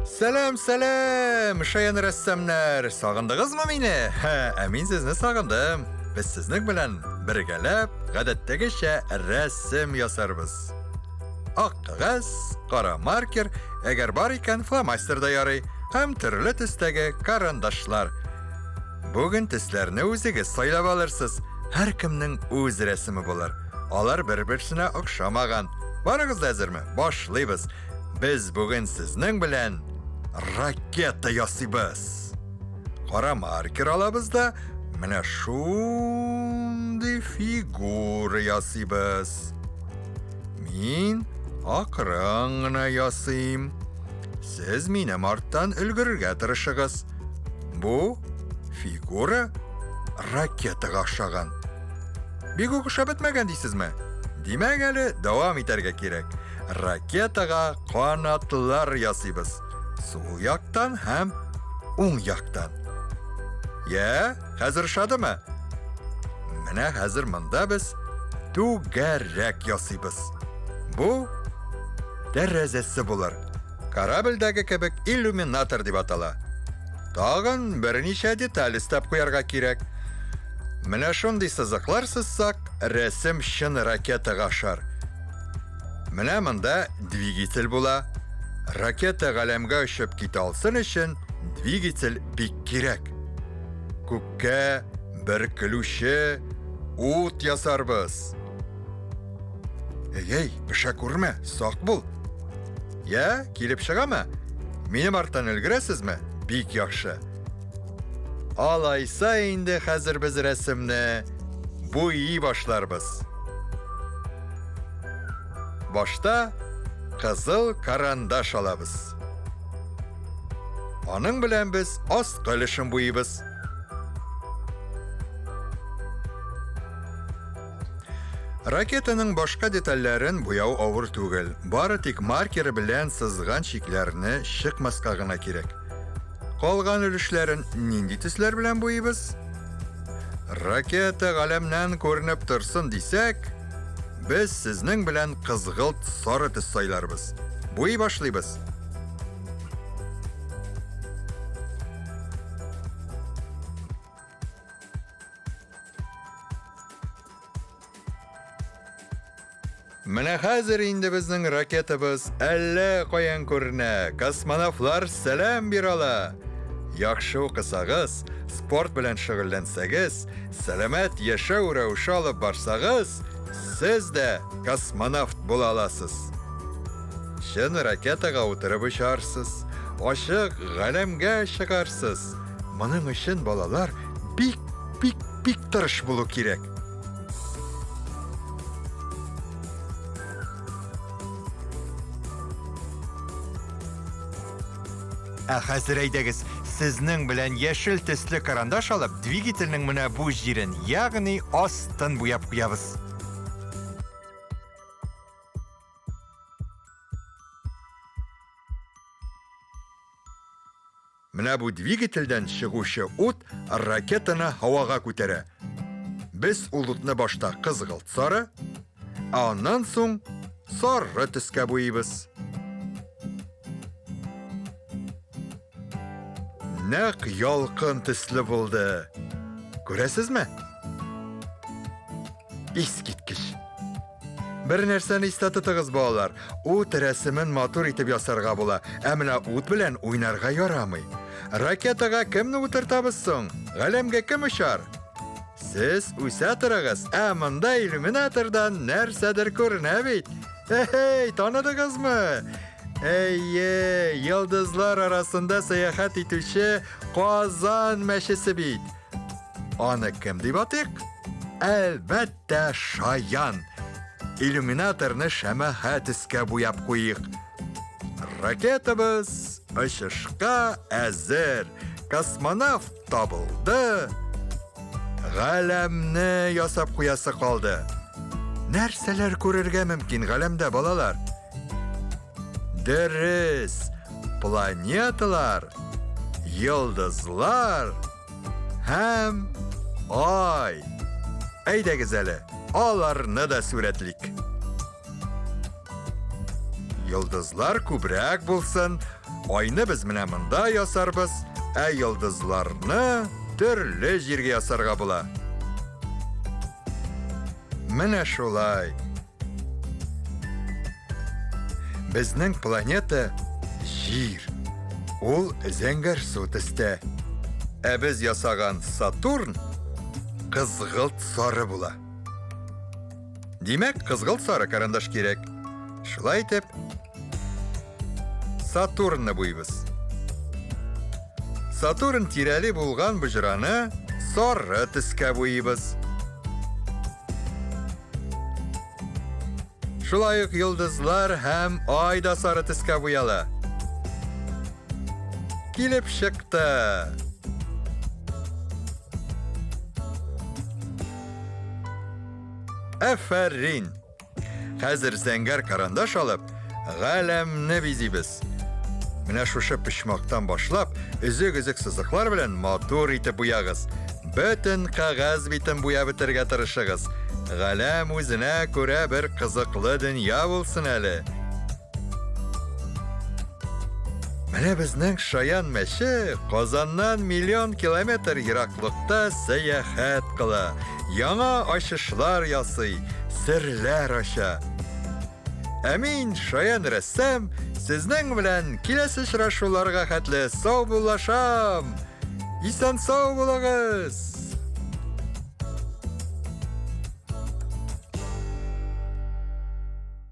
Сәлам, сәлам, шаян рәссамнар! Сагындыгызмы мине? Һә, ә мин сезне сагындым. Без сезнең белән бергәләп, гадәттәгечә рәсем ясарбыз. Ак кәгазь, кара маркер, әгәр бар икән, фломастер да ярый, һәм төрле төстәге карандашлар. Бүген төсләрне үзегез сайлап алырсыз. Һәркемнең үз рәсеме булыр. Алар бер-берсенә охшамаган. Барыгыз да әзерме? Башлыйбыз. Без бүген сезнең белән ракета ясыйбыз. Кара маркер алабыз да, менә шундый фигура ясыйбыз. Мин акрын гына ясыйм. Сез минем арттан өлгерергә тырышыгыз. Бу фигура ракетага охшаган. Бик үк ошап бетмәгән дисезме? Димәк, әле дәвам итәргә кирәк. Ракетага канатлар ясыйбыз. Сул яктан һәм уң яктан. Я, хәзер ошадымы? Менә хәзер монда без түгәрәк ясыйбыз. Бу тәрәзәсе булыр. Корабльдәге кебек иллюминатор дип атала. Тагын берничә деталь өстәп куярга кирәк. Менә шундый сызыклар сызсак, рәсем чын ракетага ошар. Менә монда двигатель була. Ракета галәмгә очып китә алсын өчен двигатель бик кирәк. Күккә бер көлүче ут ясарбыз. Эй, пешә күрмә, сак бул. Я, килеп чыгамы? Минем арттан өлгерәсезме? Бик яхшы. Алайса инде хәзер без рәсемне буйый башларбыз. Башта кызыл карандаш алабыз. Аның белән без аскы өлешен буйыйбыз. Ракетаның башка детальләрен буяу авыр түгел. Бары тик маркер белән сызган чикләрне чыкмаска гына кирәк. Калган өлешләрен нинди төсләр белән буйыйбыз? Ракета галәмнән күренеп торсын дисәк, без сезнең белән кызгылт сары төс сайларбыз. Буйый башлыйбыз. Менә хәзер инде безнең ракетабыз әллә каян күренә. Космонавтлар сәлам бирә ала. Яхшы укысагыз, спорт белән шөгыльләнсәгез, сәламәт яшәү рәвеше алып барсагыз, сез дә космонавт була аласыз. Чын ракетага утырып очарсыз, ачык галәмгә чыгарсыз. Моның өчен балалар бик, бик, бик тырыш булу кирәк. Ә хәзер әйдәгез, сезнең белән яшел төсле карандаш алып, двигательнең менә бу җирен, ягъни астын буяп куябыз. Менә бу двигательдән чыгучы ут ракетаны һавага күтәрә. Без ул утны башта кызгылт сары, ә аннан соң сары төскә буйыйбыз. Нәкъ ялкын төсле булды. Күрәсезме? Искиткеч. Бер нәрсәне истә тотыгыз, балалар. Ут рәсемен матур итеп ясарга була, ә менә ут белән уйнарга ярамый. Ракетага кемне утыртабыз соң? Галәмгә кем очар? Сез үсә торыгыз, ә монда иллюминатордан нәрсәдер күренә бит. Әй, таныдыгызмы? Әйе, йолдызлар арасында сәяхәт итүче Казан мәчесе бит. Аны кем дип атыйк? Әлбәттә, Тә шаян! Иллюминаторны шәмәхә төскә буяп куйыйк. Ракетабыз очышка әзер. Космонавт табылды. Галәмне ясап куясы калды. Нәрсәләр күрергә мөмкин галәмдә, балалар? Дөрес, планеталар, йолдызлар, Һәм ай. Әйдәгез әле, аларны да сурәтлик. Йолдызлар күбрәк булсын, Айны без менә монда ясарбыз, ә йолдызларны төрле җиргә ясарга була. Менә шулай. Безнең планета Җир. Ул зәңгәрсу төстә. Ә без ясаган Сатурн кызгылт сары була. Димәк, кызгылт сары карандаш кирәк. Шулай итеп, Сатурнны буйбыз. Сатурн тирәли булган боҗраны сары төскә буйбыз. Шулай ук йолдызлар һәм ай да сары төскә буяла. Килеп чыкты. Афәрин! Хәзер зәңгәр карандаш алып, галәмне бизибез. Менә шушы почмактан башлап, өзек-өзек сызыклар белән матур итеп буягыз. Бөтен кәгазь битен буяп бетерергә тырышыгыз. Галәм үзенә күрә бер кызыклы дөнья булсын әле. Менә безнең шаян мәче Казаннан миллион километр ераклыкта сәяхәт кыла, яңа ачышлар ясый, серләр ача. Ә мин, шаян рәссам, сезнең белән киләсе очрашуларга хәтле саубуллашам. Исән-сау булыгыз!